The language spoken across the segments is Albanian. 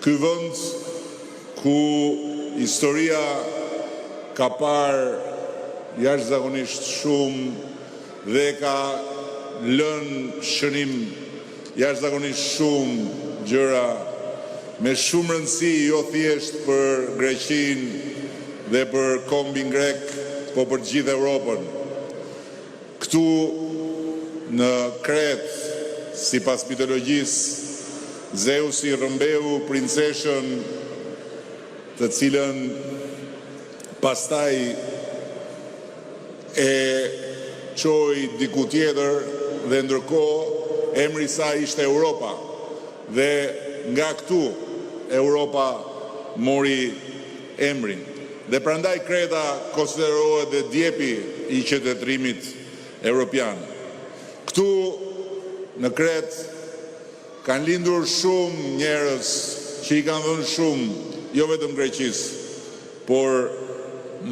Ky vend ku historia ka parë jashtëzakonisht shumë dhe ka lënë shënim jashtëzakonisht shumë gjëra me shumë rëndësi jo thjesht për Greqinë dhe për kombin grek, po për të gjithë Europën. Këtu në Kretë, sipas mitologjisë, Zeusi rrëmbeu princeshën të cilën pastaj e çoi diku tjetër dhe ndërkohë emri i saj ishte Europa dhe nga këtu Europa mori emrin. Dhe prandaj Kreta konsiderohet dhe djepi i qytetërimit europian. Këtu në Kretë kanë lindur shumë njerëz që i kanë dhënë shumë, jo vetëm Greqisë, por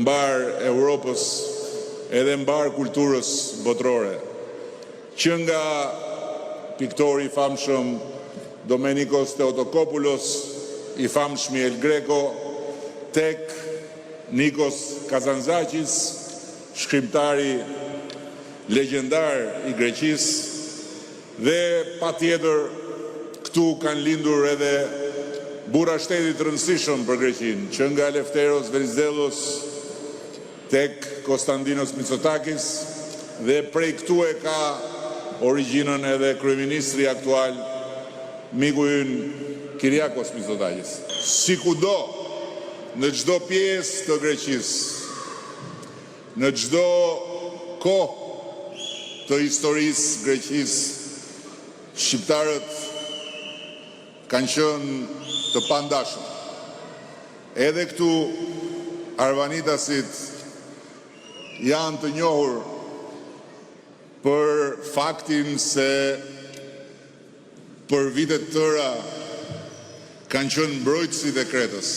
mbarë Europës edhe mbarë kulturës botërore. Që nga piktori i famshëm Domenikos Theotokopoulos, i famshmi El Greco, tek Nikos Kazantzakis, shkrimtari legjendar i Greqisë, dhe patjetër këtu kanë lindur edhe burra shteti të rëndësishëm për Greqinë, që nga Lefteros Venizellos tek Konstantinos Mitsotakis dhe prej këtu e ka origjinën edhe kryeministri aktual, miku ynë Kyriakos Mitsotakis. Si kudo, në çdo pjesë të Greqisë, në çdo kohë të historisë së Greqisë, shqiptarët kanë qenë të pandashëm. Edhe këtu arvanitasit janë të njohur për faktin se për vite të tëra kanë qenë mbrojtësit e Kretës.